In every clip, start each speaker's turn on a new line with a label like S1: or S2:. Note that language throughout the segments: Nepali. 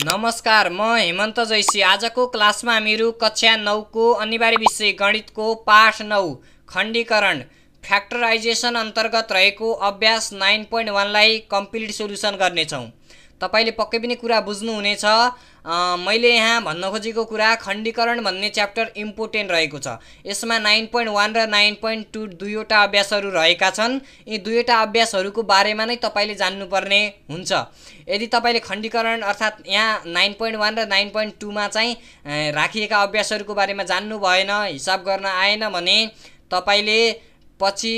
S1: नमस्कार, म हेमन्त जैसी। आजको क्लासमा हामीहरू कक्षा 9 को अनिवार्य विषय गणितको पाठ 9 खण्डीकरण फ्याक्टराइजेसन अन्तर्गत रहेको अभ्यास 9.1 लाई कम्प्लिट सोल्युसन गर्नेछौँ। तपाईले पक्कै पनि कुरा बुझ्नुहुनेछ। मैले यहाँ भन्न खोजेको कुरा खण्डीकरण भन्ने च्याप्टर इम्पोर्टेन्ट रहेको छ। यसमा 9.1 र 9.2 दुईवटा अभ्यासहरू रहेका छन्। यी दुईवटा अभ्यासहरूको बारेमा नै तपाईले जान्नुपर्ने हुन्छ। यदि तपाईले खण्डीकरण अर्थात् यहाँ 9.1 र 9.2 मा चाहिँ राखिएका अभ्यासहरूको बारेमा जान्नु भएन, हिसाब गर्न आएन भने तपाईले पछि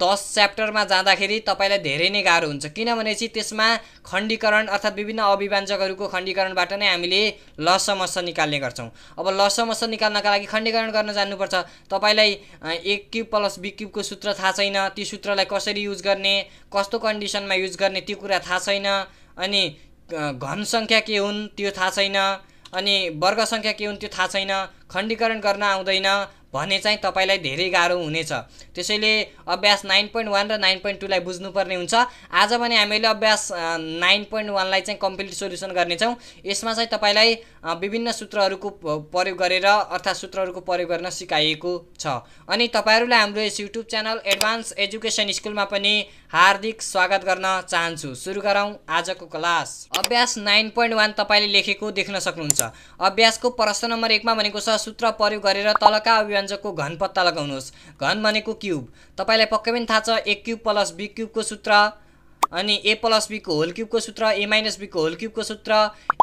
S1: 10 च्याप्टरमा जाँदाखेरि तपाईलाई धेरै नै गाह्रो हुन्छ। किनभने चाहिँ त्यसमा खण्डीकरण अर्थात् विभिन्न अभिव्यञ्जकहरूको खण्डीकरणबाट नै हामीले लसमस निकाल्ने गर्छौँ। अब लसमस निकाल्नका लागि खण्डीकरण गर्न जान्नुपर्छ। तपाईलाई a क्युब प्लस b क्युबको सूत्र थाहा छैन, ती सूत्रलाई कसरी युज गर्ने, कस्तो कन्डिसनमा युज गर्ने त्यो कुरा थाहा छैन, अनि घन सङ्ख्या के हुन् त्यो थाहा छैन, अनि वर्ग सङ्ख्या के हुन् त्यो थाहा छैन, खण्डीकरण गर्न आउँदैन भने चाहिँ तपाईलाई धेरै गाह्रो हुनेछ। त्यसैले अभ्यास 9.1 र 9.2 लाई बुझ्नुपर्ने हुन्छ। आज भने हामीले अभ्यास 9.1 लाई चाहिँ कम्प्लिट सोल्युसन गर्नेछौँ। यसमा चाहिँ तपाईलाई विभिन्न सूत्रहरूको प्रयोग गरेर अर्थात् सूत्रहरूको प्रयोग गर्न सिकाइएको छ। अनि तपाईहरुलाई हाम्रो यस युट्युब च्यानल एडभान्स एजुकेसन स्कुलमा पनि हार्दिक स्वागत गर्न चाहन्छु। सुरु गरौँ आजको क्लास। अभ्यास 9.1 तपाईले लेखेको देख्न सक्नुहुन्छ। अभ्यासको प्रश्न नम्बर 1 मा भनेको छ सूत्र प्रयोग गरेर तलका अभिव्यञ्जकको घन पत्ता लगाउनुहोस्। घन भनेको क्युब। तपाईलाई पक्कै पनि थाहा छ a क्युब प्लस b क्युबको सूत्र, अनि a प्लस b को होल क्युबको सूत्र, a माइनस b को होल क्युबको सूत्र,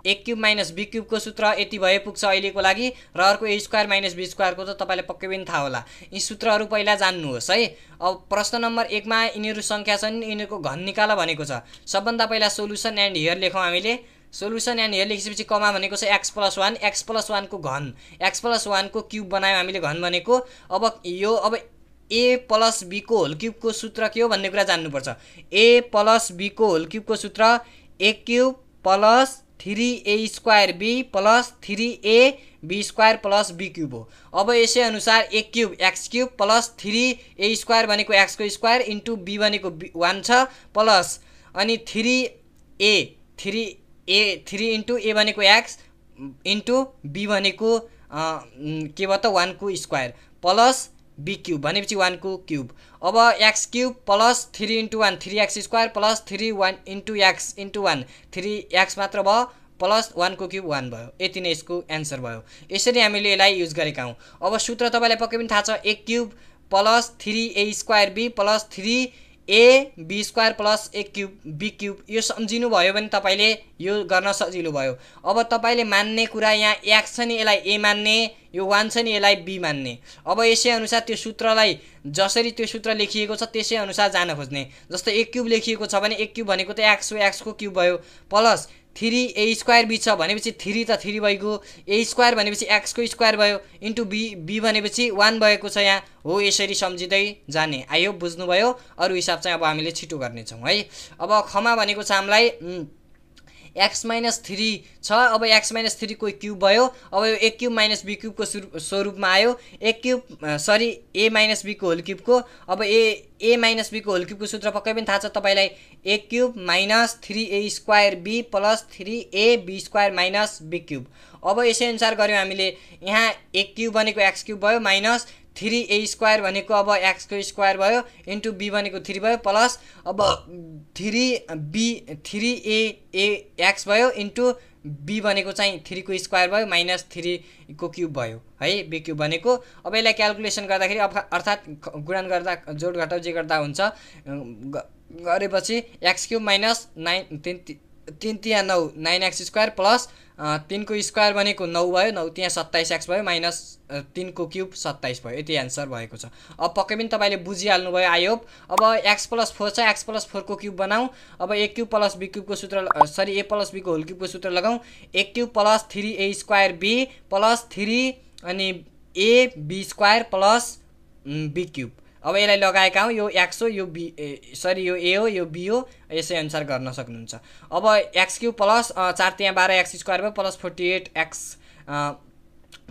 S1: a क्युब माइनस b क्युबको सूत्र। यति भए पुग्छ अहिलेको लागि। र अर्को a square minus b square को त तपाईलाई पक्कै पनि थाहा होला। यी सूत्रहरू पहिला जान्नुहोस् है। अब प्रश्न नम्बर 1 मा यिनीहरू संख्या छन्, यिनीहरूको घन निकाल भनेको छ। सबभन्दा पहिला सोलुसन एन्ड हियर लेखौँ हामीले। सोलुसन एन्ड हियर लेखेपछि कमा भनेको छ x प्लस 1, x प्लस 1 को घन, x प्लस 1 को क्युब बनायौँ हामीले घन भनेको। अब a प्लस b को होल क्युबको सूत्र के हो भन्ने कुरा जान्नुपर्छ। a प्लस b को होल क्युबको सूत्र a cube plus 3a square b plus 3a b square plus b cube हो। अब यसै अनुसार a cube x cube plus 3a square भनेको x को स्क्वायर इन्टु b भनेको 1 छ प्लस अनि 3 इन्टु a भनेको x इन्टु b भनेको के भयो त 1 को स्क्वायर प्लस b क्युब भनेपछि 1 को क्युब। अब x cube plus 3 into 1 3x square plus 3 1 into x into 1 3x मात्र भयो प्लस 1 को क्युब 1 भयो। यति नै यसको एन्सर भयो। यसरी हामीले यसलाई युज गरेका हौँ। अब सूत्र तपाईलाई पक्कै पनि थाहा छ a cube plus 3a square b plus 3a b square plus a cube b cube. यो सम्झिनु भयो भने तपाईले यो गर्न सजिलो भयो। अब तपाईले मान्ने कुरा यहाँ x छ नि, यसलाई a मान्ने, यो 1 छ नि यसलाई b मान्ने। अब यसै अनुसार त्यो सूत्रलाई जसरी त्यो सूत्र लेखिएको छ त्यसै अनुसार जान खोज्ने। जस्तो a क्युब लेखिएको छ भने a क्युब भनेको त x हो, x को क्युब भयो प्लस 3a स्क्वायर b छ भनेपछि 3 त 3 भइगयो, a स्क्वायर भनेपछि x को स्क्वायर भयो इन्टु b भनेपछि 1 भएको छ यहाँ हो। यसरी सम्झिँदै जाने। आई होप बुझ्नुभयो। अरु हिसाब चाहिँ अब हामीले छिटो गर्नेछौँ है। अब खमा भनेको छ हामीलाई x माइनस 3 छ। अब x माइनस 3 को क्युब भयो। अब यो a क्युब माइनस b क्युबको स्वरूपमा आयो। a माइनस b को होल क्युबको। अब a माइनस b को होल क्युबको सूत्र पक्कै पनि थाहा छ तपाईलाई a cube minus 3a square b plus 3a b square minus b cube. अब यसै अनुसार गर्यौँ हामीले। यहाँ a क्युब भनेको x क्युब भयो माइनस 3a स्क्वायर भनेको अब x को स्क्वायर भयो इन्टु b भनेको 3 भयो प्लस अब 3a x भयो इन्टु b भनेको चाहिँ 3 को स्क्वायर भयो माइनस 3 को क्युब भयो है b क्युब भनेको। अब यसलाई क्याल्कुलेसन गर्दाखेरि अर्थात् गुणन गर्दा जोड घटाउ जे गर्दा हुन्छ गरेपछि x क्युब माइनस 3 तिहां 9 9x स्क्वायर प्लस 3 को स्क्वायर भनेको 9 भयो, 9 तिहां 27x भयो माइनस 3 को क्युब 27 भयो। यति एन्सर भएको छ। अब पक्कै पनि तपाईले बुझिहाल्नु भयो आई होप। अब x प्लस 4 छ, x प्लस 4 को क्युब बनाऊ। अब a क्युब प्लस b क्युबको सूत्र a प्लस b को होल क्युबको सूत्र लगाऊ। a cube plus 3a square b plus 3 अनि a b square plus b cube. अब यसलाई लगाएका हौँ। यो x हो, यो b यो a हो, यो b हो। यसै अनुसार गर्न सक्नुहुन्छ। अब x क्युब प्लस 4 तिहां 12x स्क्वायर भयो प्लस 48x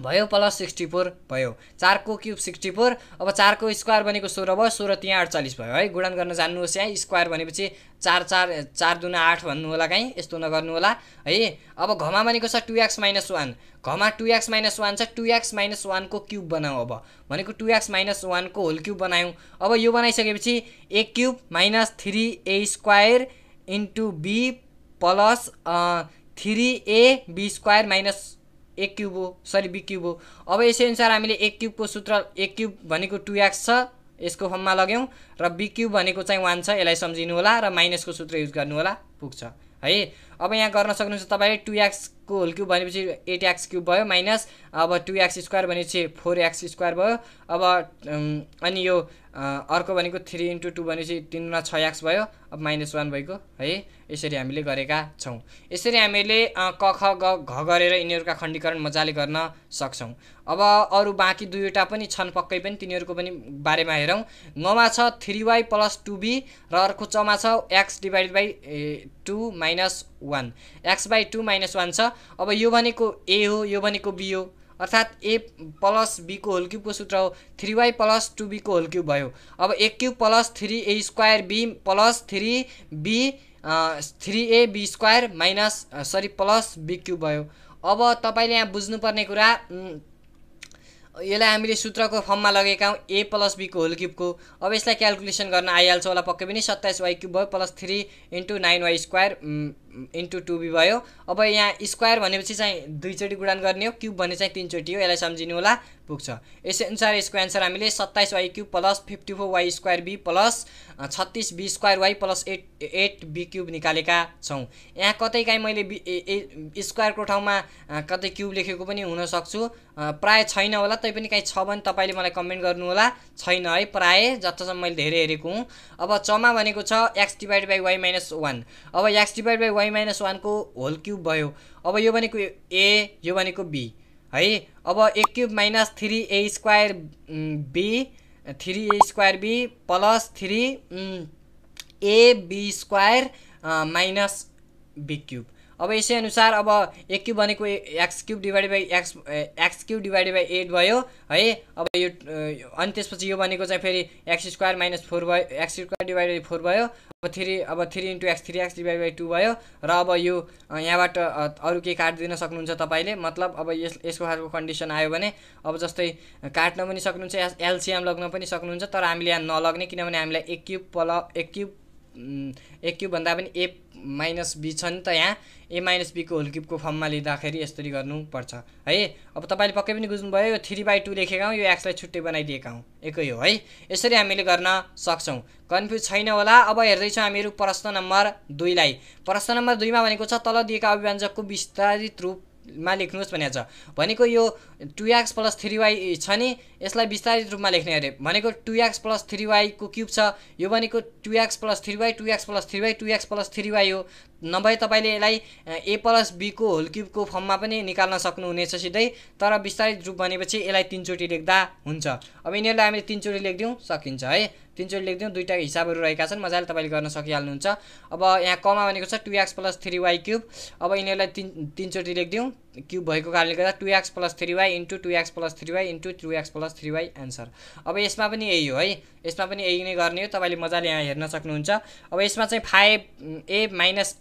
S1: भयो प्लस 64 भयो 4 को क्युब 64 अब 4 को स्क्वायर भनेको 16 भयो 16 त्यहाँ 48 भयो है गुणन गर्न जान्नुहोस् यहाँ स्क्वायर भनेपछि 4 4 4 दुना 8 भन्नु होला कहीँ यस्तो नगर्नु होला है अब घमा भनेको छ 2x - 1 घमा 2x - 1 छ 2x - 1 को क्युब बनाऊ अब भनेको 2x - 1 को होल क्युब बनायौं अब यो बनाइसकेपछि a cube - 3a² into b plus 3ab² minus a cube हो सरी b क्युब हो अब यसै अनुसार हामीले a क्युब को सूत्र a क्युब भनेको 2x छ यसको फर्ममा लाग्यौं र b क्युब भनेको चाहिँ 1 छ यसलाई सम्झिनु होला र माइनसको सूत्र युज गर्नु होला पुग्छ है अब यहाँ गर्न सक्नुहुन्छ तपाईले 2x को होल क्युब भनेपछि 8x क्युब भयो माइनस अब 2x² भनेपछि 4x² भयो अब अनि यो अर्को भनेको 3 * 2 भनेपछि 3 × 6x भयो अब -1 भएको है यसरी हामीले गरेका छौं यसरी हामीले क ख ग घ गरेर यिनीहरुका खण्डीकरण मजाले गर्न सक्छौं अब अरु बाँकी दुईवटा पनि छन् पक्कै पनि तिनीहरुको पनि बारेमा हेरौं ङमा छ 3y + 2b र अर्को चमा छ x / 2 - 1 x/2 - 1 छ अब यो भनेको a हो यो भनेको b हो अर्थात a + b को होल क्युब को सूत्र हो 3y + 2b को होल क्युब भयो अब a cube + 3a² b + 3b 3ab² minus sorry plus b cube भयो अब तपाईले यहाँ बुझ्नुपर्ने कुरा यसलाई हामीले सूत्रको फर्ममा लगेका हौं a + b को होल क्युब को अब यसलाई क्याल्कुलेसन गर्न आइहाल्छ होला पक्कै पनि 27y क्युब भयो प्लस 3 * 9y² इन्टु 2b भयो अब यहाँ स्क्वायर भनेपछि चाहिँ दुई चोटी गुणन गर्ने हो क्युब भने चाहिँ तीन चोटी हो यसलाई सम्झिनु होला पुग्छ यसै अनुसार यसको आन्सर हामीले 27y cube plus 54y² b plus 36b² plus 8b cube निकालेका छौं यहाँ कतै काहीँ मैले स्क्वायर को ठाउँमा कतै क्युब लेखेको पनि हुन सक्छु प्राय छैन होला तैपनि काहीँ छ भने तपाईले मलाई कमेन्ट गर्नु होला छैन है प्राय जतिसम्म मैले धेरै हेरेको हुँ अब चमा भनेको छ x / y - 1 अब x / y - 1 को होल क्युब भयो अब यो भनेको a यो भनेको b है अब a cube - 3a² b 3a² b plus 3ab² minus b cube अब यसै अनुसार अब a क्युब भनेको x cube divided by x cube divided by 8 भयो है अब यो अनि त्यसपछि यो भनेको चाहिँ फेरि x² - 4 भयो x² डिवाइडेड बाइ 4 भयो अब 3 * x 3x डिवाइडेड बाइ 2 भयो र अब यो यहाँबाट अरु के काट दिन सक्नुहुन्छ तपाईले मतलब अब यसको खालको कन्डिसन आयो भने अब जस्तै काट्न पनि सक्नुहुन्छ एलसीएम लग्न पनि सक्नुहुन्छ तर हामीले यहाँ नलग्ने किनभने हामीलाई a क्युब भन्दा पनि a - b छ नि त यहाँ a - b को होल क्युब को फर्ममा लिँदाखेरि यसरी गर्नु पर्छ है अब तपाईले पक्कै पनि बुझ्नु भयो यो 3/2 लेखेका हौं यो x लाई छुट्टै बनाइदिएका हौं एकै हो है यसरी हामीले गर्न सक्छौं कन्फ्युज छैन होला अब हेर्दै छौं हामीहरु प्रश्न नम्बर 2 लाई प्रश्न नम्बर 2 मा भनेको छ तल दिएका अभिव्यञ्जकको विस्तारित रूपमा लेख्नुस् भनेको छ भनेको यो 2x + 3y छ नि यसलाई विस्तारित रूपमा लेख्ने अरे भनेको 2x + 3y को क्युब छ यो भनेको 2x + 3y 2x + 3y 2x + 3y हो नभए तपाईले यसलाई a + b को होल क्युब को फर्ममा पनि निकाल्न सक्नुहुनेछ सिधै तर विस्तारित रूप भनेपछि यसलाई तीन चोटी लेख्दा हुन्छ अब यिनीहरुलाई हामीले तीन चोटी लेख्दियौ सकिन्छ है तीन चोटी लेख्दियौ दुईटा हिसाबहरु रहेका छन् मजाले तपाईले गर्न सकिहाल्नुहुन्छ अब यहाँ कमा भनेको छ 2x + 3y क्युब अब यिनीहरुलाई तीन चोटी लेख्दियौ क्युब भएको कारणले गर्दा 2x + 3y * 2x + 3y * 2x + 3y answer अब यसमा पनि यही हो है यसमा पनि यही नै गर्ने हो तपाईले मजाले यहाँ हेर्न सक्नुहुन्छ अब यसमा चाहिँ 5a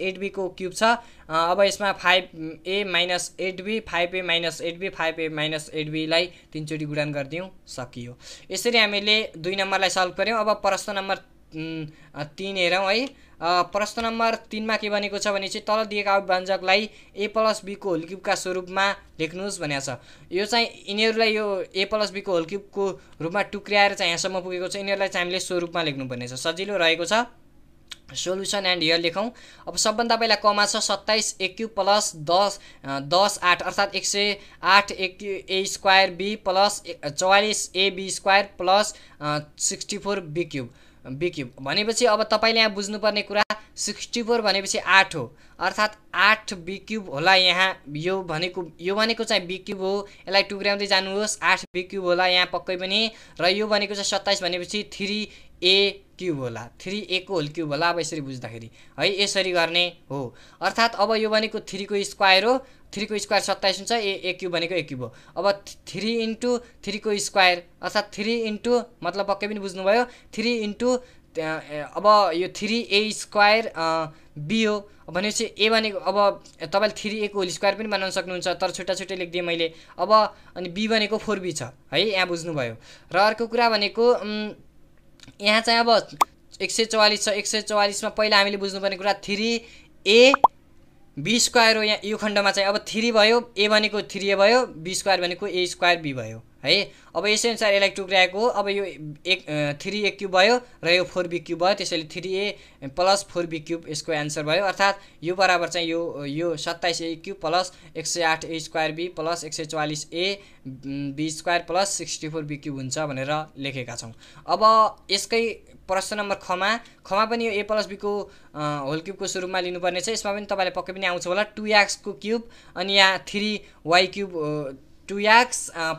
S1: - 8b को क्युब छ अब यसमा 5a - 8b 5a - 8b 5a - 8b लाई तीन चोटी गुणन गर्दियौ सकियो यसरी हामीले 2 नम्बरलाई सल्भ गर्यौ अब प्रश्न नम्बर 3 हेरौं है प्रश्न नम्बर 3 मा के भनेको छ भने चाहिँ तल दिएका अभिव्यञ्जकलाई a + b को होल क्युब का स्वरूपमा लेख्नुस् भनेको छ यो चाहिँ यिनीहरुलाई यो a + b को होल क्युब को रूपमा टुक्र्याएर चाहिँ यहाँसम्म पुगेको छ यिनीहरुलाई चाहिँ हामीले स्वरूपमा लेख्नु पर्ने छ सजिलो रहेको छ सोलुसन एन्ड हियर लेखौं अब सबभन्दा पहिला कमा छ 27 a क्युब प्लस 10 8 अर्थात 108 a² b plus 44 ab² plus 64 b cube भनेपछि अब तपाईले यहाँ बुझ्नुपर्ने कुरा 64 भनेपछि 8 हो अर्थात 8 b क्युब होला यहाँ यो भनेको चाहिँ b क्युब हो यसलाई टुक्र्याउँदै जानुहोस् 8 b क्युब होला यहाँ पक्कै पनि र यो भनेको चाहिँ 27 भनेपछि 3a क्युब होला 3a को होल क्युब होला अब यसरी बुझ्दाखेरि है यसरी गर्ने हो अर्थात अब यो भनेको 3 को स्क्वायर हो 3 को स्क्वायर 27 हुन्छ, ए क्युब भनेको ए क्युब हो। अब 3 इन्टु 3 को स्क्वायर अर्थात् 3 इन्टु मतलब पक्कै पनि बुझ्नुभयो 3 इन्टु अब यो 3a स्क्वायर बी हो भनेपछि ए भनेको अब तपाईँले 3a को होल स्क्वायर पनि बनाउन सक्नुहुन्छ, तर छुट्टा छुट्टै लेखिदिएँ मैले। अब अनि बी भनेको 4b छ है, यहाँ बुझ्नुभयो। र अर्को कुरा भनेको यहाँ चाहिँ अब 144 छ, 144 मा पहिला हामीले बुझ्नुपर्ने कुरा 3a बी स्क्वायर हो। यहाँ यो खण्डमा चाहिँ अब 3 भयो, ए भनेको 3a भयो, बी स्क्वायर भनेको ए स्क्वायर बी भयो है। अब यसै अनुसार यसलाई टुक्राएको हो। अब यो 3a क्युब भयो र यो 4b क्युब भयो, त्यसैले 3a प्लस 4b क्युब यसको एन्सर भयो। अर्थात् यो बराबर चाहिँ यो 27a cube plus 108a square B plus 144a बी स्क्वायर प्लस 64b क्युब हुन्छ भनेर लेखेका छौँ। अब यसकै प्रश्न नम्बर खमा पनि यो a प्लस b को होल क्युबको स्वरूपमा लिनुपर्ने छ। यसमा पनि तपाईँलाई पक्कै पनि आउँछ होला 2x को क्युब अनि यहाँ 3y cube 2x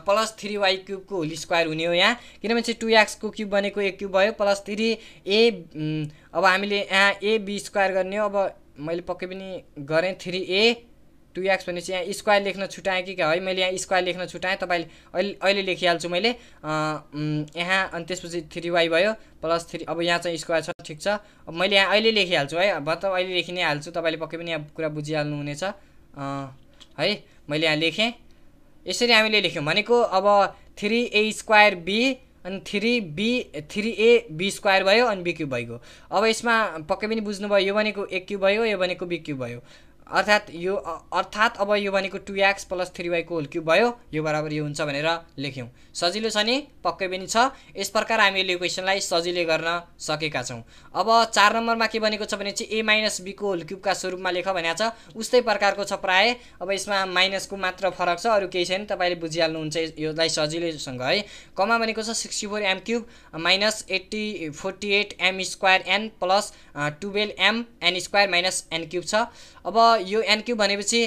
S1: plus 3y क्युबको होल स्क्वायर हुने हो यहाँ, किनभने चाहिँ 2x को क्युब भनेको ए क्युब भयो प्लस 3a अब हामीले यहाँ ए बी स्क्वायर गर्ने हो। अब मैले पक्कै पनि गरेँ 3a 2x भनेपछि यहाँ स्क्वायर लेख्न छुटाएँ कि क्या है, मैले यहाँ स्क्वायर लेख्न छुटाएँ, तपाईँले अहिले लेखिहाल्छु मैले यहाँ। अनि त्यसपछि 3y भयो प्लस 3, अब यहाँ चाहिँ स्क्वायर छ, ठिक छ। अब मैले यहाँ अहिले लेखिहाल्छु है, मतलब अहिले लेखि नै हाल्छु, तपाईँले पक्कै पनि यहाँ कुरा बुझिहाल्नु हुनेछ है। मैले यहाँ लेखेँ, यसरी हामीले लेख्यौँ भनेको अब 3a स्क्वायर बी अनि 3a बी स्क्वायर भयो अनि बी क्युब भइगयो। अब यसमा पक्कै पनि बुझ्नुभयो यो भनेको ए क्युब भयो, यो भनेको बी क्युब भयो, अर्थात् अब यो भनेको 2x प्लस 3y को होल क्युब भयो, यो बराबर यो हुन्छ भनेर लेख्यौँ। सजिलो छ नि, पक्कै पनि छ। यस प्रकार हामीले यो क्वेसनलाई सजिलै गर्न सकेका छौँ। अब 4 नम्बरमा के भनेको छ भने चाहिँ a माइनस b को होल क्युबका स्वरूपमा लेख भनेको छ, उस्तै प्रकारको छ प्राय। अब यसमा माइनसको मात्र फरक छ, अरू केही छैन, तपाईँले बुझिहाल्नुहुन्छ यसलाई सजिलैसँग है। कमा भनेको छ 64m cube minus 48m square n plus 12m n square minus n cube छ। अब यो n क्युब भनेपछि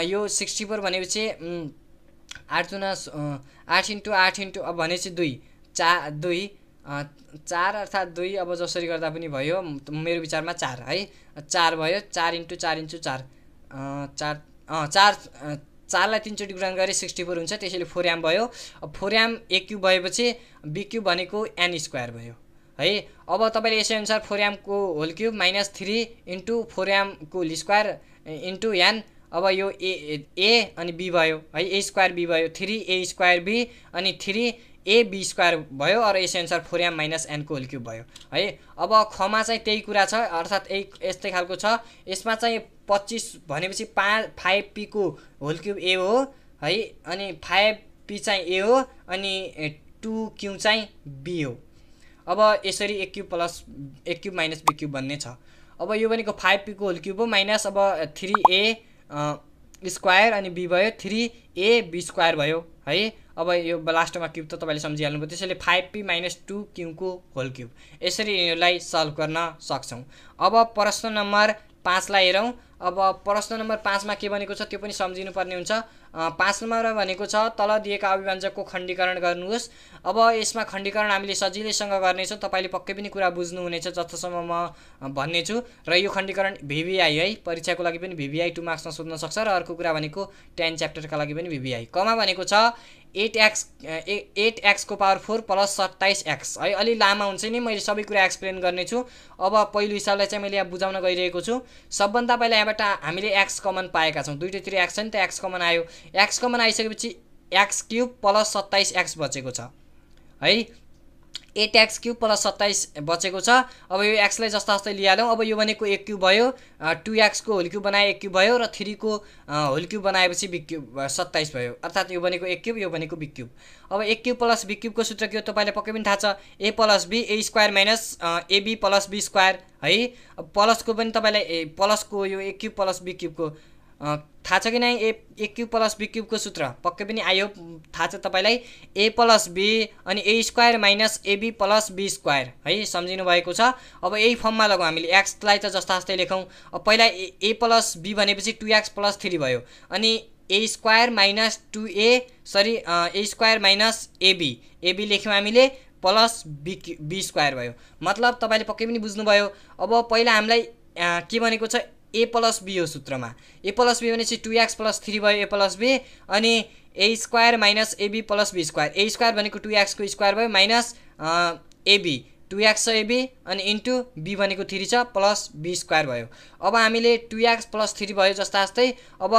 S1: यो 64 भनेपछि 8 इन्टु 8 इन्टु अब भनेपछि 4 अर्थात् 2 अब जसरी गर्दा पनि भयो, मेरो विचारमा 4 है, 4 भयो। 4 इन्टु 4 इन्टु 4 4लाई 3 चोटि गुणन गरे 64 हुन्छ, त्यसैले 4m भयो। अब 4m ए क्युब भएपछि बी क्युब भनेको n स्क्वायर भयो है। अब तपाईँले यसै अनुसार 4m को whole cube minus 3 into 4m को होल स्क्वायर इन्टु n, अब यो ए अनि बी भयो है, ए स्क्वायर बी भयो, 3a स्क्वायर बी अनि 3a बी स्क्वायर भयो, र यसै अनुसार 4m माइनस n को होल क्युब भयो है। अब खमा चाहिँ त्यही कुरा छ, अर्थात् यस्तै खालको छ। यसमा चाहिँ 25 भनेपछि 5p को होल क्युब ए हो है, अनि 5p चाहिँ ए हो अनि 2q चाहिँ बी हो। अब यसरी A cube minus B cube भन्ने छ। अब यो भनेको 5p को होल क्युब हो माइनस अब 3a स्क्वायर अनि बी भयो 3a बी स्क्वायर भयो है। अब यो लास्टमा क्युब त तपाईँले सम्झिहाल्नुभयो, त्यसैले 5p माइनस 2q को होल क्युब, यसरी यिनीहरूलाई सल्भ गर्न सक्छौँ। अब प्रश्न नम्बर 5 लाई हेरौँ। अब प्रश्न नम्बर 5 मा के भनेको छ त्यो पनि सम्झिनुपर्ने हुन्छ। 5 नम्बरमा भनेको छ तल दिएका अभिव्यञ्जकको खण्डीकरण गर्नुहोस्। अब यसमा खण्डीकरण हामीले सजिलैसँग गर्नेछौँ, तपाईँले पक्कै पनि कुरा बुझ्नुहुनेछ जतिसम्म म भन्ने छु। र यो खण्डीकरण VVI है, परीक्षाको लागि पनि VVI 2 मार्क्समा सोध्न सक्छ। र अर्को कुरा भनेको 10 च्याप्टरका लागि पनि VVI। कमा भनेको छ 8x को पावर 4 प्लस 27x है। अलि लामा हुन्छ नि, मैले सबै कुरा एक्सप्लेन गर्नेछु। अब पहिलो हिसाबलाई चाहिँ मैले यहाँ बुझाउन गइरहेको छु। सबभन्दा पहिला यहाँबाट हामीले x कमन पाएका छौँ, दुईटैतिर x छ नि त, x कमन आयो। x कमन आइसकेपछि x क्युब प्लस 27x बचेको छ है, 8x क्युब प्लस 27 बचेको छ। अब यो x लाई जस्ता लिइहालौँ। अब यो भनेको a क्युब भयो, 2x को होल क्युब बनाए a क्युब भयो, र 3 को होल क्युब बनाएपछि b क्युब 27 भयो, अर्थात् यो भनेको a क्युब, यो भनेको b क्युब। अब a क्युब प्लस b क्युबको सूत्र के हो तपाईँलाई पक्कै पनि थाहा छ, a plus b a square minus ab plus b square है। अब प्लसको पनि तपाईँलाई प्लसको यो a क्युब प्लस b क्युबको थाहा छ कि नै, ए क्युब प्लस बी क्युबको सूत्र पक्कै पनि आयो, थाहा छ तपाईँलाई, a प्लस b अनि a square minus ab plus b square है, सम्झिनु भएको छ। अब यही फर्ममा लगाउँ हामीले, x लाई त जस्ता लेखौँ। अब पहिला a प्लस b भनेपछि 2x प्लस 3 भयो, अनि a square minus 2a square minus ab लेख्यौँ हामीले, प्लस b स्क्वायर भयो। मतलब तपाईँले पक्कै पनि बुझ्नुभयो। अब पहिला हामीलाई के भनेको छ, ए प्लस बी हो सूत्रमा। ए प्लस बी भनेपछि 2x प्लस 3 भयो ए प्लस बी, अनि A square minus AB plus be square. A square भनेको 2x को स्क्वायर भयो माइनस एबी 2x छ एबी, अनि इन्टु बी भनेको 3 छ प्लस बी स्क्वायर भयो। अब हामीले 2x प्लस 3 भयो जस्ता जस्तै, अब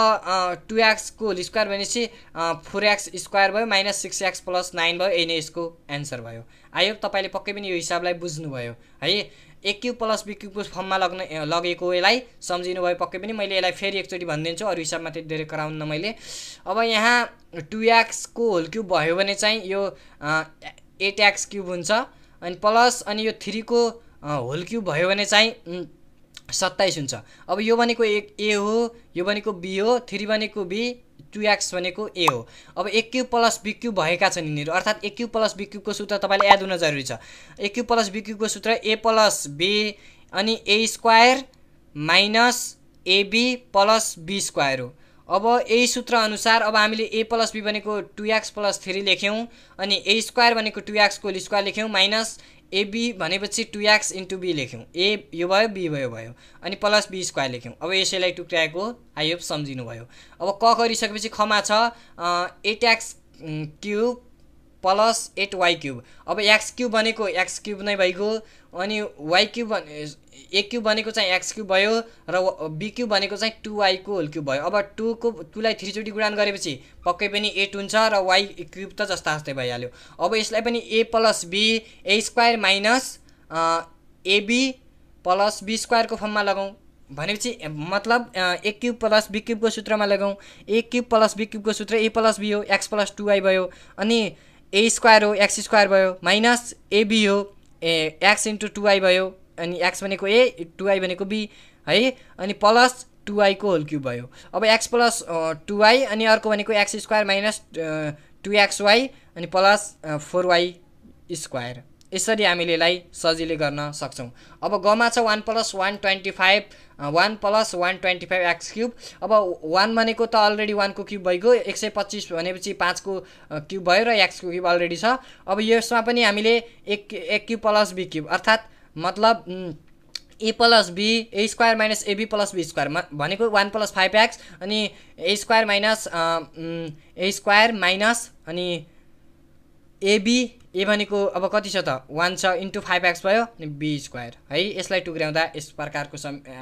S1: 2x को होल स्क्वायर भनेपछि 4x स्क्वायर भयो माइनस 6x प्लस 9 भयो। यही नै यसको एन्सर भयो। आयो तपाईँले पक्कै पनि यो हिसाबलाई बुझ्नुभयो है। ए क्युब प्लस बी क्युबको फर्ममा लगेको यसलाई सम्झिनु भयो पक्कै पनि। मैले यसलाई फेरि एकचोटि भनिदिन्छु, अरू हिसाबमा त्यति धेरै गराउन्न मैले। अब यहाँ 2x को होल क्युब भयो भने चाहिँ यो 8x क्युब हुन्छ, अनि प्लस अनि यो 3 को होल क्युब भयो भने चाहिँ 27 हुन्छ। अब यो भनेको ए हो, यो भनेको बी हो, 3 भनेको बी, 2x भनेको ए हो। अब A cube plus B cube भएका छन् यिनीहरू, अर्थात् ए क्युब प्लस बी क्युबको सूत्र तपाईँले याद हुन जरुरी छ। ए क्युब प्लस बी क्युबको सूत्र ए प्लस बी अनि A square minus AB plus be square हो। अब यही सूत्र अनुसार अब हामीले ए प्लस बी भनेको 2x प्लस 3 लेख्यौँ, अनि ए स्क्वायर भनेको 2x को होल स्क्वायर लेख्यौँ, माइनस एबी भनेपछि 2x इन्टु बी लेख्यौँ। ए यो भयो, बी भयो, अनि प्लस बी स्क्वायर लेख्यौँ। अब यसैलाई टुक्राएको आई होप सम्झिनु भयो। अब क गरिसकेपछि खमा छ 8x cube plus 8y cube. अब x क्युब भनेको x क्युब नै भइगयो, अनि y क्युब ए क्युब भनेको चाहिँ x क्युब भयो, र बी क्युब भनेको चाहिँ 2y को होल क्युब भयो। अब 2 लाई 3 चोटि गुणन गरेपछि पक्कै पनि 8 हुन्छ, र y क्युब त जस्ता जस्तै भइहाल्यो। अब यसलाई पनि a plus B A square minus AB plus be स्क्वायरको फर्ममा लगाउँ भनेपछि मतलब ए क्युब प्लस बी क्युबको सूत्रमा लगाउँ। ए क्युब प्लस बी क्युबको सूत्र ए प्लस बी हो, x प्लस 2y भयो, अनि ए स्क्वायर हो, x स्क्वायर भयो, माइनस एबी हो, x इन्टु 2y भयो, अनि x भनेको ए 2y भनेको बी है, अनि प्लस 2y को होल क्युब भयो। अब x प्लस 2y अनि अर्को भनेको x स्क्वायर माइनस 2xy अनि प्लस 4y स्क्वायर। यसरी हामीले यसलाई सजिलै गर्न सक्छौँ। अब गमा छ 1 प्लस 125 एक्स क्युब। अब 1 भनेको त अलरेडी 1 को क्युब भइगयो, 125 भनेपछि 5 को क्युब भयो, र x को क्युब अलरेडी छ। अब यसमा पनि हामीले एक क्युब प्लस बी क्युब अर्थात् मतलब A plus B A square minus AB plus be square भनेको 1 प्लस 5x, अनि A square minus A square minus अनि एबी ए भनेको अब कति छ त 1 छ इन्टु 5x भयो, अनि बी स्क्वायर है। यसलाई टुक्र्याउँदा यस प्रकारको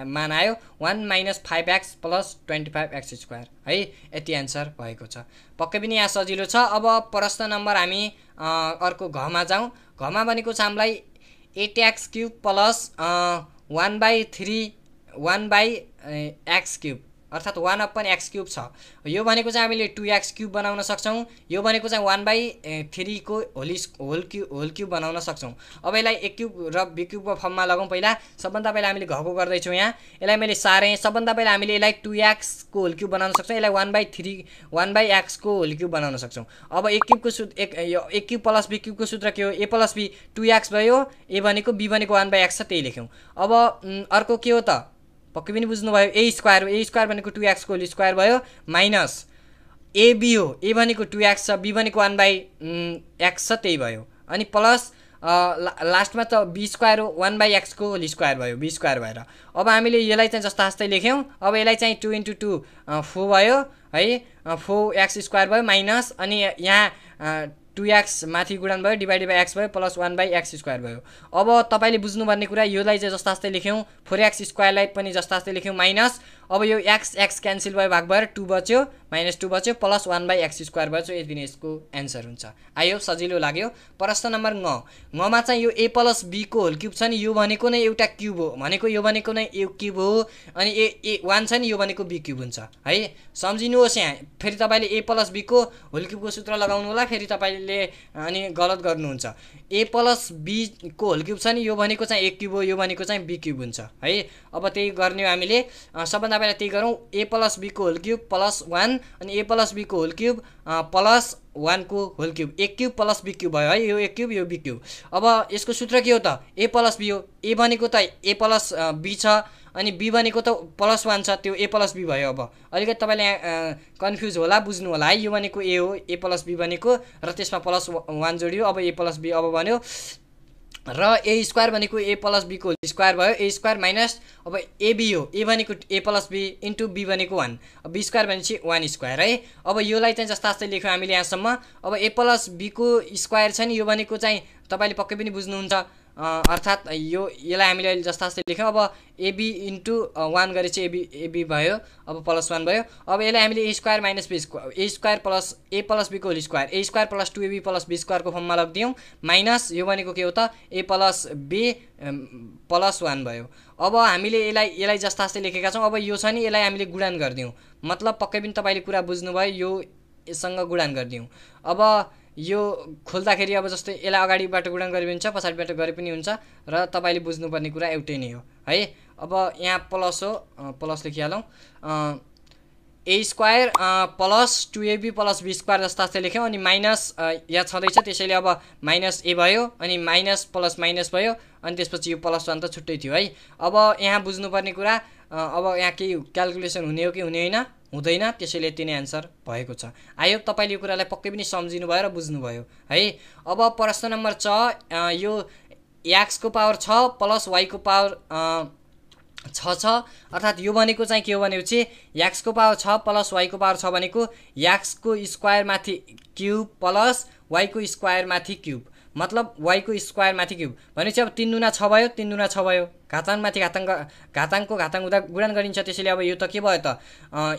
S1: मान आयो 1 minus 5x plus 25x square है। यति एन्सर भएको छ। पक्कै पनि यहाँ सजिलो छ। अब प्रश्न नम्बर हामी अर्को घमा जाउँ। घमा भनेको छ हामीलाई 8x cube plus 1/x cube अर्थात् 1/x क्युब छ। यो भनेको चाहिँ हामीले 2x क्युब बनाउन सक्छौँ। यो भनेको चाहिँ 1/3 को होल क्युब बनाउन सक्छौँ। अब यसलाई ए क्युब र बी क्युबको फर्ममा लगाउँ। पहिला सबभन्दा पहिला हामीले घको गर्दैछौँ यहाँ, यसलाई मैले सारेँ। सबभन्दा पहिला हामीले यसलाई 2x को होल क्युब बनाउन सक्छौँ, यसलाई 1/x को होल क्युब बनाउन सक्छौँ। अब ए क्युबको ए क्युब प्लस बी क्युबको सूत्र के हो? ए प्लस बी 2x भयो, ए भनेको बी भनेको 1/x छ, त्यही लेख्यौँ। अब अर्को के हो त? पक्कै पनि बुझ्नुभयो, ए स्क्वायर हो। ए स्क्वायर भनेको 2x को होल स्क्वायर भयो, माइनस एबी हो। ए भनेको 2x छ, बी भनेको 1/x छ, त्यही भयो, अनि प्लस लास्टमा त बी स्क्वायर हो, 1/x को होल स्क्वायर भयो, बी स्क्वायर भएर। अब हामीले यसलाई चाहिँ जस्ता जस्तै लेख्यौँ। अब यसलाई चाहिँ 2 × 2 4 भयो है, 4x स्क्वायर भयो, माइनस अनि यहाँ 2x माथि गुणन भयो, डिभाइडेड बाई x भयो, प्लस 1/x स्क्वायर भयो। अब तपाईँले बुझ्नुपर्ने कुरा योलाई चाहिँ जस्ता जस्तै लेख्यौँ, 4x स्क्वायरलाई पनि जस्ता जस्तै लेख्यौँ, माइनस अब यो x क्यान्सल भयो, भाग भएर 2 बच्यो, माइनस 2 बच्यो, प्लस 1/x स्क्वायर बच्यो। यति नै यसको एन्सर हुन्छ। आयो, सजिलो लाग्यो। प्रश्न नम्बर मा चाहिँ यो ए प्लस बी को होल क्युब छ नि, यो भनेको नै एउटा क्युब हो, भनेको यो भनेको नै ए क्युब हो, अनि ए 1 छ नि, यो भनेको बी क्युब हुन्छ है। सम्झिनुहोस्, यहाँ फेरि तपाईँले ए प्लस बी को होल क्युबको सूत्र लगाउनु होला, फेरि तपाईँले अनि गलत गर्नुहुन्छ। ए प्लस बी को होल क्युब छ नि, यो भनेको चाहिँ ए क्युब हो, यो भनेको चाहिँ बी क्युब हुन्छ है। अब त्यही गर्ने हो हामीले। सबभन्दा पहिला त्यही गरौँ। ए प्लस बी को होल क्युब प्लस 1, अनि ए प्लस बी को होल क्युब प्लस 1 को whole cube. A cube plus B cube भयो है, यो ए क्युब, यो बी क्युब। अब यसको सूत्र के हो त? ए प्लस बी हो। ए भनेको त ए प्लस बी छ, अनि बी भनेको त प्लस 1 छ, त्यो ए प्लस बी भयो। अब अलिकति तपाईँले कन्फ्युज होला, बुझ्नु होला है। यो भनेको ए हो, ए प्लस बी भनेको, र त्यसमा प्लस 1 जोडियो। अब ए प्लस बी अब भन्यो र ए स्क्वायर भनेको ए प्लस बी को होल स्क्वायर भयो ए स्क्वायर माइनस अब एबी हो ए भनेको ए प्लस बी इन्टु बी भनेको 1 अब बी स्क्वायर भनेपछि 1 स्क्वायर है। अब योलाई चाहिँ जस्ता लेख्यौँ हामीले यहाँसम्म। अब ए प्लस बी को स्क्वायर छ नि यो भनेको चाहिँ तपाईँले पक्कै पनि बुझ्नुहुन्छ अर्थात् यसलाई हामीले अहिले जस्ता लेख्यौँ। अब एबी इन्टु 1 गरेपछि एबी भयो अब प्लस 1 भयो। अब यसलाई हामीले A square minus be square A square plus A plus B को whole square A square plus 2ab plus be स्क्वायरको फर्ममा लगिदियौँ माइनस यो भनेको के हो त ए प्लस बी प्लस 1 भयो। अब हामीले यसलाई जस्ता लेखेका छौँ। अब यो छ नि यसलाई हामीले गुणन गरिदियौँ मतलब पक्कै पनि तपाईँले कुरा बुझ्नुभयो यो यससँग गुणन गरिदियौँ। अब यो खोल्दाखेरि अब जस्तै यसलाई अगाडिबाट गुणन गरे पनि हुन्छ पछाडिबाट गरे पनि हुन्छ र तपाईँले बुझ्नुपर्ने कुरा एउटै नै हो है। अब यहाँ प्लस हो प्लस लेखिहालौँ A square plus 2ab plus be square जस्ता लेख्यौँ अनि माइनस यहाँ छँदैछ त्यसैले अब माइनस ए भयो अनि माइनस प्लस माइनस भयो अनि त्यसपछि यो प्लस 1 त छुट्टै थियो है। अब यहाँ बुझ्नुपर्ने कुरा अब यहाँ केही क्यालकुलेसन हुने हो कि हुने होइन हुँदैन त्यसैले यति नै एन्सर भएको छ। आई होप तपाईँले यो कुरालाई पक्कै पनि सम्झिनु भयो र बुझ्नुभयो है। अब प्रश्न नम्बर 6 यो x को पावर 6 प्लस y को पावर 6 छ अर्थात् यो भनेको चाहिँ के हो भनेपछि x को पावर 6 प्लस y को पावर 6 भनेको x को स्क्वायर माथि क्यूब प्लस y को स्क्वायर माथि क्यूब मतलब y को स्क्वायर माथि क्यूब भनेपछि अब 3 दुना 6 भयो 3 दुना 6 भयो घाताङ्क माथि घाताङ्कको घाताङ्क हुँदा गुणन गरिन्छ त्यसैले अब यो त के भयो त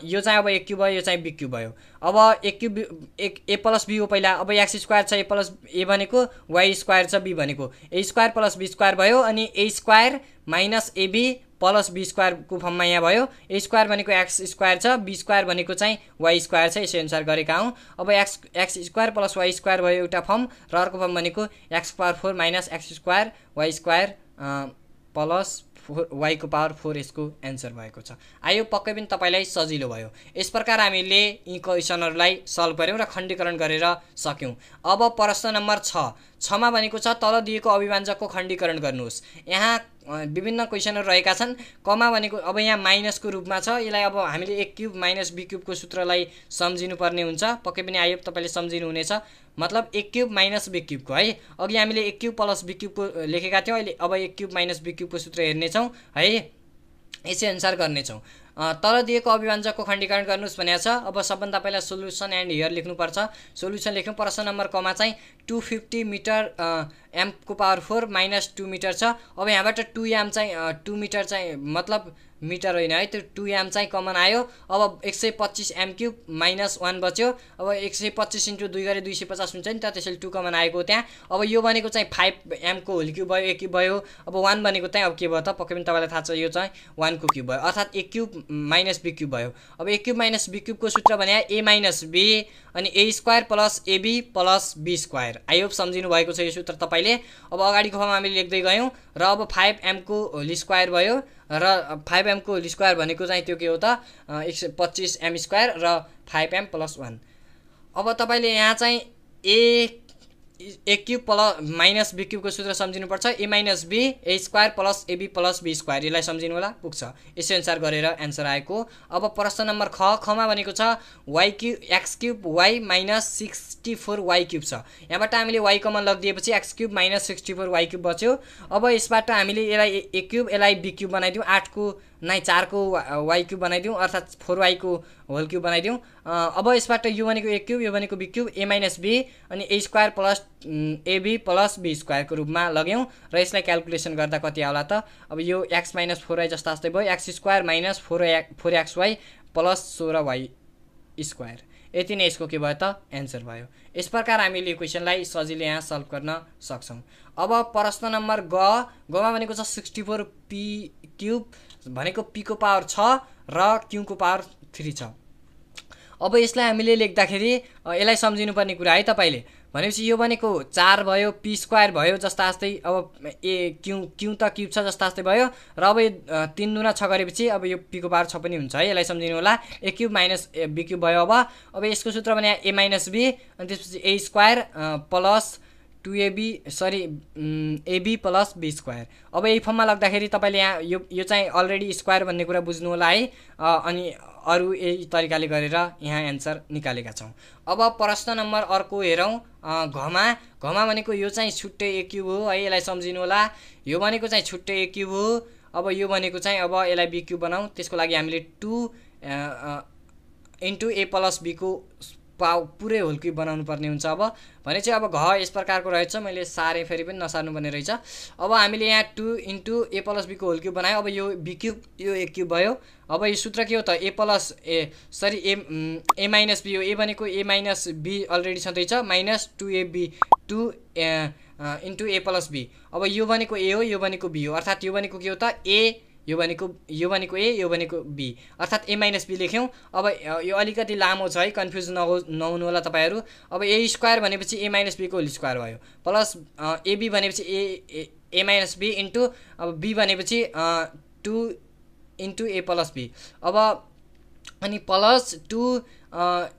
S1: यो चाहिँ अब 1 क्यूब भयो यो चाहिँ b क्यूब भयो। अब 1 क्यूब a प्लस b हो पहिला अब x स्क्वायर छ a प्लस a भनेको y स्क्वायर छ b भनेको a square plus b square भयो अनि a square minus ab plus be स्क्वायरको फर्ममा यहाँ भयो ए स्क्वायर भनेको एक्स स्क्वायर छ बी स्क्वायर भनेको चाहिँ वाइ स्क्वायर छ यसै अनुसार गरेका हौँ। अब X square plus Y square भयो एउटा फर्म र अर्को फर्म भनेको X power 4 minus X square Y square plus 4 Y को पावर 4 यसको एन्सर भएको छ। आयो पक्कै पनि तपाईँलाई सजिलो भयो। यस प्रकार हामीले यी क्वेसनहरूलाई सल्भ गऱ्यौँ र खण्डीकरण गरेर सक्यौँ। अब प्रश्न नम्बर 6 मा भनेको छ तल दिएको अभिव्यञ्जकको खण्डीकरण गर्नुहोस्। यहाँ विभिन्न क्वेसनहरू रहेका छन्। कमा भनेको अब यहाँ माइनसको रूपमा छ यसलाई अब हामीले ए क्यूब माइनस बी क्यूबको सूत्रलाई सम्झिनुपर्ने हुन्छ पक्कै पनि आयो तपाईँले सम्झिनुहुनेछ मतलब ए क्यूब माइनस बी क्यूबको है। अघि हामीले ए क्यूब प्लस बी क्यूबको लेखेका थियौँ अहिले अब ए क्यूब माइनस बी क्यूबको सूत्र हेर्नेछौँ है यसै अनुसार गर्नेछौँ। तल दिएको अभिव्यञ्जकको खण्डीकरण गर्नुहोस् भनेको छ। अब सबभन्दा पहिला सोल्युसन एन्ड हियर लेख्नुपर्छ। सोल्युसन लेख्यौँ प्रश्न नम्बर कमा चाहिँ 250 मिटर m को पावर 4 माइनस 2 मिटर छ। अब यहाँबाट 2m चाहिँ 2 मिटर चाहिँ मतलब मिटर होइन है त्यो 2m चाहिँ कमन आयो। अब 125 m क्यूब माइनस 1 बच्यो। अब 125 इन्टु 2 गरे 250 हुन्छ नि त त्यसैले 2 कमन आएको त्यहाँ। अब यो भनेको चाहिँ 5m को होल क्यूब भयो ए क्यूब भयो। अब 1 भनेको चाहिँ अब के भयो त पक्कै पनि तपाईँलाई थाहा छ यो चाहिँ 1 को क्यूब भयो अर्थात् A cube minus B cube भयो। अब ए क्यूब माइनस बी क्यूबको सूत्र भने ए माइनस बी अनि A square plus AB plus be square. I hope सम्झिनु भएको छ यो सूत्र तपाईँले। अब अगाडिको फर्ममा हामीले लेख्दै गयौँ र अब 5m को होल स्क्वायर भयो र 5m को होल स्क्वायर भनेको चाहिँ त्यो के हो त 125 m स्क्वायर र 5m प्लस 1। अब तपाईँले यहाँ चाहिँ A cube plus minus B क्यूबको सूत्र सम्झिनुपर्छ A minus B A square plus AB plus be square यसलाई सम्झिनु होला पुग्छ यसै अनुसार गरेर एन्सर आएको। अब प्रश्न नम्बर खमा भनेको छ Y cube X cube Y minus 64 Y cube छ। यहाँबाट हामीले वाइ कमन लगिदिएपछि X cube minus 64 Y cube बच्यो। अब यसबाट हामीले यसलाई ए क्यूब यसलाई बी क्यूब बनाइदिउँ 8 को 4 को वाइ क्यूब बनाइदिउँ अर्थात् 4y को होल क्यूब बनाइदिउँ। अब यसबाट यो भनेको ए क्यूब यो भनेको B cube A minus B अनि A square plus AB plus be स्क्वायरको रूपमा लग्यौँ र यसलाई क्यालकुलेसन गर्दा कति आउला त अब यो एक्स माइनस 4y जस्ता जस्तै भयो x square minus 4xy plus 16y square यति नै यसको के भयो त एन्सर भयो। यस प्रकार हामीले यो क्वेसनलाई सजिलै यहाँ सल्भ गर्न सक्छौँ। अब प्रश्न नम्बर गमा भनेको छ 64 पी क्यूब भनेको पी को पावर 6 र क्यू को पावर 3 छ। अब यसलाई हामीले लेख्दाखेरि यसलाई सम्झिनुपर्ने कुरा है तपाईँले भनेपछि यो भनेको 4 भयो पी स्क्वायर भयो जस्ता जस्तै अब ए क्यू त क्यूब छ जस्ता जस्तै भयो र अब 3 दुना 6 गरेपछि अब यो पी को पावर 6 पनि हुन्छ है यसलाई सम्झिनु होला। ए क्यूब माइनस बी क्यूब भयो। अब यसको सूत्र भने ए माइनस बी अनि त्यसपछि A square plus 2ab sorry ab plus b square. अब यही फर्ममा लाग्दाखेरि तपाईँले यहाँ यो चाहिँ अलरेडी स्क्वायर भन्ने कुरा बुझ्नु होला है। अनि अरू यही तरिकाले गरेर यहाँ एन्सर निकालेका छौँ। अब प्रश्न नम्बर अर्को हेरौँ। घमा भनेको यो चाहिँ छुट्टै ए क्युब हो है, यसलाई सम्झिनु होला। यो भनेको चाहिँ छुट्टै ए क्युब हो। अब यो भनेको चाहिँ अब यसलाई बी क्युब बनाऊ, त्यसको लागि हामीले 2 इन्टु ए प्लस बीको पुरै होल क्युब बनाउनु पर्ने हुन्छ। अब भने चाहिँ अब घ यस प्रकारको रहेछ, मैले सारे फेरि पनि नसार्नु पर्ने रहेछ। अब हामीले यहाँ 2 into A plus बीको whole cube बनायो। अब यो बी क्युब यो ए क्युब भयो। अब यो सूत्र के हो त A plus A minus B हो। ए भनेको ए माइनस बी अलरेडी छँदैछ, minus 2ab 2 into A plus B. अब यो भनेको ए हो, यो भनेको बी हो, अर्थात् यो भनेको के हो त ए, यो भनेको ए, यो भनेको बी, अर्थात् ए माइनस बी लेख्यौँ। अब यो अलिकति लामो छ है, कन्फ्युज नहुनु होला तपाईँहरू। अब ए स्क्वायर भनेपछि ए माइनस बीको होल स्क्वायर भयो, प्लस एबी भनेपछि ए माइनस बी इन्टु अब बी भनेपछि 2 इन्टु ए प्लस बी। अब अनि plus 2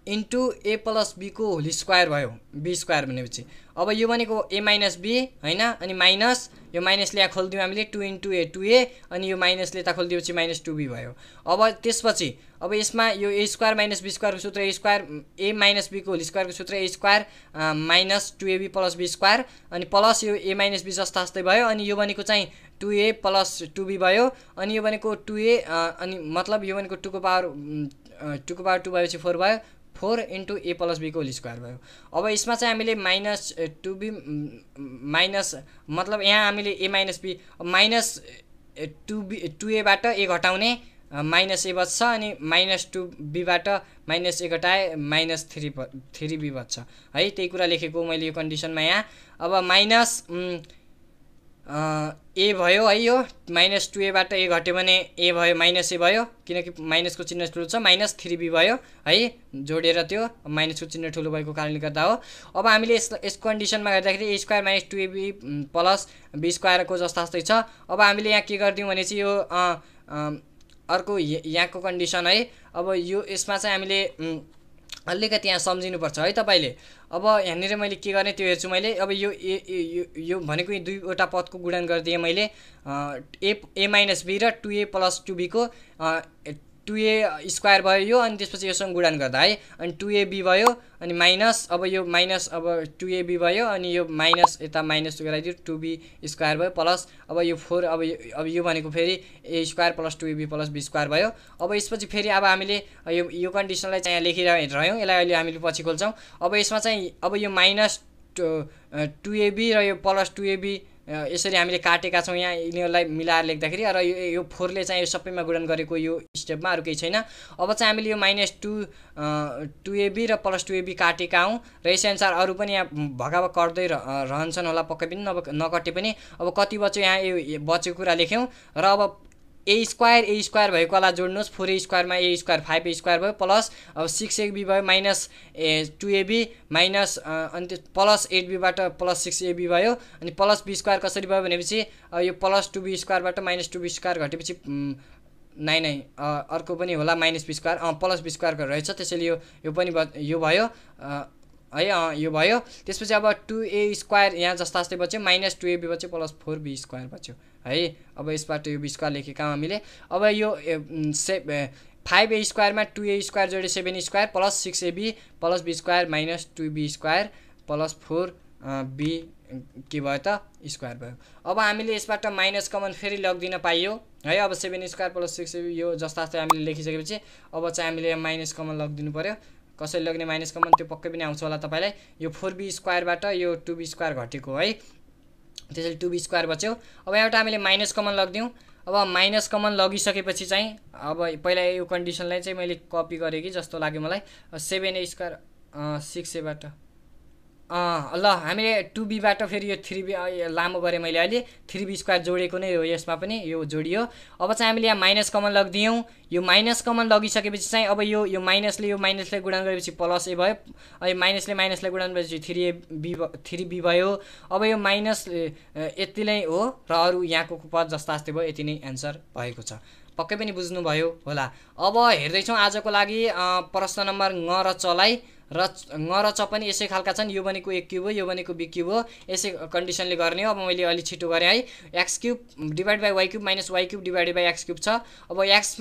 S1: into A plus बीको whole square भयो, बी स्क्वायर भनेपछि। अब यो भनेको ए माइनस बी होइन, अनि माइनस यो माइनसले यहाँ खोलिदिउँ हामीले 2 इन्टु ए 2a, अनि यो माइनसले यता खोलिदिएपछि माइनस 2b भयो। अब त्यसपछि अब यसमा यो ए स्क्वायर माइनस बी स्क्वायरको सूत्र ए स्क्वायर, ए माइनस बीको होल स्क्वायरको सूत्र a square minus 2ab plus be square, अनि प्लस यो ए माइनस बी जस्ता जस्तै भयो। अनि यो भनेको चाहिँ 2a प्लस 2b भयो, अनि यो भनेको 2a, अनि मतलब यो भनेको 2 को पावर 2 भएपछि 4 भयो, 4 into A plus बीको whole square भयो। अब यसमा चाहिँ हामीले माइनस 2b माइनस मतलब यहाँ हामीले ए माइनस बी माइनस 2aबाट ए घटाउने माइनस ए बच्छ, अनि माइनस 2bबाट माइनस ए घटाए माइनस 3b बच्छ है। त्यही कुरा लेखेको मैले यो कन्डिसनमा यहाँ। अब माइनस ए भयो है, यो माइनस 2aबाट ए घट्यो भने ए भयो, माइनस ए भयो, किनकि माइनसको चिन्ह ठुलो छ, माइनस 3b भयो है, जोडेर त्यो माइनसको चिन्ह ठुलो भएको कारणले गर्दा हो। अब हामीले यस कन्डिसनमा गर्दाखेरि a square minus 2ab plus be स्क्वायरको जस्ता जस्तै छ। अब हामीले यहाँ के गरिदिउँ भने चाहिँ यो अर्को यहाँको कन्डिसन है। अब यो यसमा चाहिँ हामीले अलिकति यहाँ सम्झिनुपर्छ है तपाईँले। अब यहाँनिर मैले के गर्ने त्यो हेर्छु मैले। अब यो भनेको यो दुईवटा पदको गुणन गरिदिएँ मैले, ए माइनस बी र 2a प्लस 2bको 2a स्क्वायर भयो यो, अनि त्यसपछि योसँग गुणन गर्दा है, अनि 2ab भयो, अनि माइनस अब यो माइनस अब 2ab भयो, अनि यो माइनस यता माइनस गराइदियो 2b स्क्वायर भयो, प्लस अब यो 4 अब यो भनेको फेरि a square plus 2ab plus be square भयो। अब यसपछि फेरि अब हामीले यो कन्डिसनलाई चाहिँ यहाँ लेखिरह्यौँ, यसलाई अहिले हामीले पछि खोल्छौँ। अब यसमा चाहिँ अब यो माइनस 2ab र यो प्लस 2ab यसरी हामीले काटेका छौँ यहाँ, यिनीहरूलाई मिलाएर लेख्दाखेरि। र यो 4ले चाहिँ यो सबैमा गुणन गरेको यो स्टेपमा, अरू केही छैन। अब चाहिँ हामीले यो माइनस 2ab र प्लस 2ab काटेका हौँ, र यसैअनुसार अरू पनि यहाँ भगाभग कट्दै रहन्छन् होला, पक्कै पनि नकटे पनि। अब कति बच्यो यहाँ यो बचेको कुरा लेख्यौँ। र अब ए स्क्वायर भएकोलाई जोड्नुहोस्, 4a स्क्वायरमा ए स्क्वायर 5a स्क्वायर भयो, प्लस अब 6ab भयो, माइनस 2ab माइनस अनि त्यो प्लस 8bबाट प्लस 6ab भयो, अनि प्लस बी स्क्वायर कसरी भयो भनेपछि यो प्लस 2b स्क्वायरबाट माइनस 2b स्क्वायर घटेपछि नै अर्को पनि होला minus be square, plus be स्क्वायरको रहेछ, त्यसैले यो पनि यो भयो है, यो भयो। त्यसपछि अब 2a स्क्वायर यहाँ जस्ता जस्तै बच्यो, माइनस 2ab बच्यो, प्लस 4b स्क्वायर बच्यो है। अब यसबाट यो बी स्क्वायर लेखेका हामीले। अब यो 5a स्क्वायरमा 2a स्क्वायर जोडे 7a square plus 6ab plus be square minus 2b square plus 4b के भयो त स्क्वायर भयो। अब हामीले यसबाट माइनस कमन फेरि लगिदिन पाइयो है। अब 7a स्क्वायर प्लस 6ab यो जस्ता जस्तै हामीले लेखिसकेपछि अब चाहिँ हामीले माइनस कमन लगिदिनु पर्यो। कसरी लग्ने माइनस कमन त्यो पक्कै पनि आउँछ होला तपाईँलाई। यो 4b स्क्वायरबाट यो 2b स्क्वायर घटेको है, त्यसैले 2b स्क्वायर बच्यो। अब यहाँबाट हामीले माइनस कमन लगिदिउँ। अब माइनस कमन लगिसकेपछि चाहिँ अब पहिला यो कन्डिसनलाई चाहिँ मैले कपी गरेँ कि जस्तो लाग्यो मलाई। 7a स्क्वायर 6aबाट ल हामीले 2bबाट फेरि यो 3b लामो गरेँ मैले अहिले, 3b स्क्वायर जोडेको नै हो यसमा पनि, यो जोडियो। अब चाहिँ हामीले यहाँ माइनस कमन लगिदियौँ। यो माइनस कमन लगिसकेपछि चाहिँ अब यो माइनसले गुणन गरेपछि प्लस ए भयो, अब माइनसले गुणन गरेपछि 3b भयो। अब यो माइनस यति नै हो र अरू यहाँको पद जस्ता जस्तै भयो, यति नै एन्सर भएको छ। पक्कै पनि बुझ्नुभयो होला। अब हेर्दैछौँ आजको लागि प्रश्न नम्बर 9 र चलाई। र ङ र च पनि यसै खालका छन्। यो भनेको a क्युब हो, यो भनेको b क्युब हो। यसै कन्डिसनले गर्ने हो। अब मैले अलि छिटो गरेँ है। x cube divide by y cube minus y cube divided by x cube छ। अब x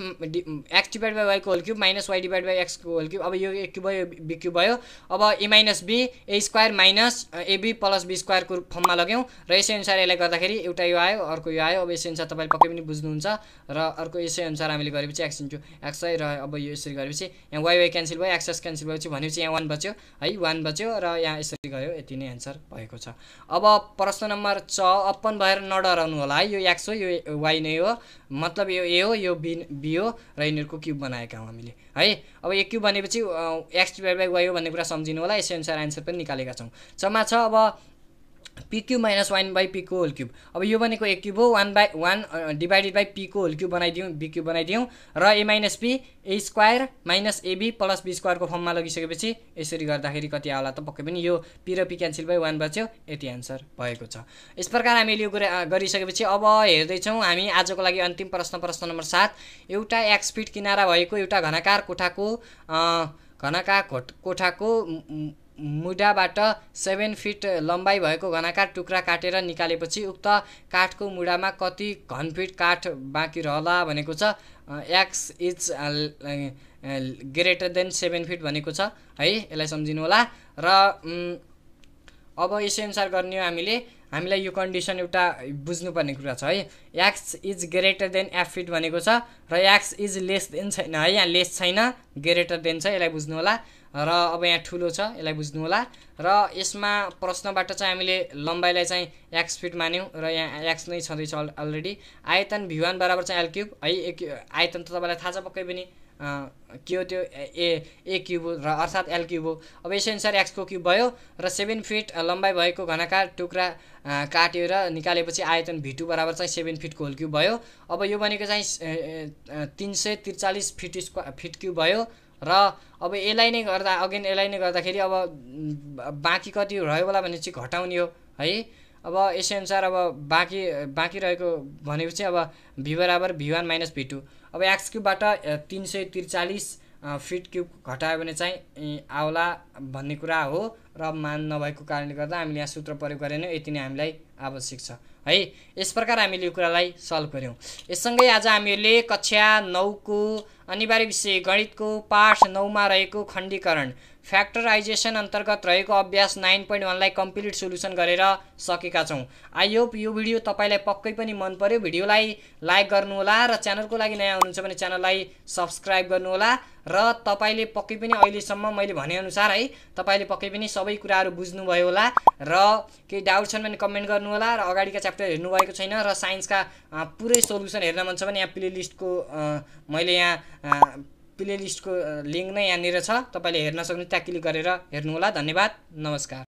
S1: डिभाइड बाई y को whole cube minus y divide by x को होल क्युब। अब यो a क्युब भयो, b क्युब भयो। अब a minus b a square minus ab plus b स्क्वायरको फर्ममा लग्यौँ र यसै अनुसार यसलाई गर्दाखेरि एउटा यो आयो, अर्को यो आयो। अब यसै अनुसार तपाईँले पक्कै पनि बुझ्नुहुन्छ र अर्को यसै अनुसार हामीले गरेपछि x इन्टु x है। र अब यो यसरी गरेपछि यहाँ y क्यान्सल भयो, x क्यान्सल भएपछि भनेपछि यहाँ 1 बच्यो है, 1 बच्यो र यहाँ यसरी गयो। यति नै एन्सर भएको छ। अब प्रश्न नम्बर 6 अपन भएर नडराउनु होला है। यो x हो, यो y नै हो, मतलब यो a हो, यो b हो र यिनीहरूको क्युब बनाएका हौँ हामीले है। अब a क्युब भनेपछि x डिभाइड बाई y हो भन्ने कुरा सम्झिनु होला। यसै अनुसार एन्सर पनि निकालेका छौँ। क्षमा छ। अब p cube minus 1 by p को होल क्युब। अब यो भनेको a क्युब हो, 1 डिभाइडेड बाई p को होल क्युब बनाइदिउँ, b क्युब बनाइदिउँ र a minus b a square minus ab plus b स्क्वायरको फर्ममा लगिसकेपछि यसरी गर्दाखेरि कति आउला त पक्कै पनि यो p र p क्यान्सल बाई 1 बच्यो। यति एन्सर भएको छ। यस प्रकार हामीले यो गरिसकेपछि अब हेर्दैछौँ हामी आजको लागि अन्तिम प्रश्न, प्रश्न नम्बर 7। एउटा x फिट किनारा भएको एउटा घनाकार कोठाको मुढाबाट 7 फिट लम्बाइ भएको घनाकार टुक्रा काटेर निकालेपछि उक्त काठको मुढामा कति घनफिट काठ बाँकी रहला भनेको छ। x is greater than 7 fit भनेको छ है। यसलाई सम्झिनु होला र अब यसै अनुसार गर्ने हो हामीलाई यो कन्डिसन एउटा बुझ्नुपर्ने कुरा छ है। x is greater than f fit भनेको छ र x इज लेस देन छैन है, यहाँ लेस छैन, ग्रेटर देन छ, यसलाई बुझ्नु होला। र अब यहाँ ठुलो छ, यसलाई बुझ्नु होला। र यसमा प्रश्नबाट चाहिँ हामीले लम्बाइलाई चाहिँ x फिट मान्यौँ र यहाँ x नै छँदैछ अलरेडी। आयतन v1 बराबर चाहिँ l क्युब है। आयतन त तपाईँलाई थाहा छ पक्कै पनि के हो, त्यो a क्युब हो र अर्थात् l क्युब हो। अब यसै अनुसार x को क्युब भयो र 7 फिट लम्बाइ भएको घनाकार टुक्रा काटेर निकालेपछि आयतन v2 बराबर चाहिँ 7 फिटको होल क्युब भयो। अब यो भनेको चाहिँ 343 फिट क्युब भयो र अब यसलाई नै गर्दाखेरि अब बाँकी कति रह्यो होला भने चाहिँ घटाउने हो है। अब यसै अनुसार अब बाँकी रहेको भनेपछि अब v बराबर v1 माइनस v2। अब x क्युबबाट 343 फिट क्युब घटायो भने चाहिँ आउला भन्ने कुरा हो र मान नभएको कारणले गर्दा हामीले यहाँ सूत्र प्रयोग गरेन। यति नै हामीलाई आवश्यक छ है। यस प्रकार हामीले यो कुरालाई सल्भ गर्यौँ। यससँगै आज हामीले कक्षा 9 को अनिवार्य विषय गणितको पाठ 9 मा रहेको खण्डीकरण फ्याक्टराइजेसन अन्तर्गत रहेको अभ्यास 9.1 लाई कम्प्लिट सोलुसन गरेर सकेका छौँ। आई होप यो भिडियो तपाईलाई पक्कै पनि मन पर्यो। भिडियोलाई लाइक गर्नुहोला र च्यानलको लागि नयाँ हुनुहुन्छ भने च्यानललाई सब्स्क्राइब गर्नुहोला र तपाईले पक्कै पनि अहिलेसम्म मैले भनेअनुसार है तपाईले पक्कै पनि सबै कुराहरू बुझ्नुभयो होला र केही डाउट छन् भने कमेन्ट गर्नुहोला र अगाडिका च्याप्टर हेर्नु भएको छैन र साइन्सका पुरै सोलुसन हेर्न मन छ भने यहाँ प्लेलिस्टको मैले यहाँ प्लेलिस्टको लिङ्क नै यहाँनिर छ, तपाईले हेर्न सक्नुहुन्छ, त्यहाँ क्लिक गरेर हेर्नुहोला। धन्यवाद, नमस्कार।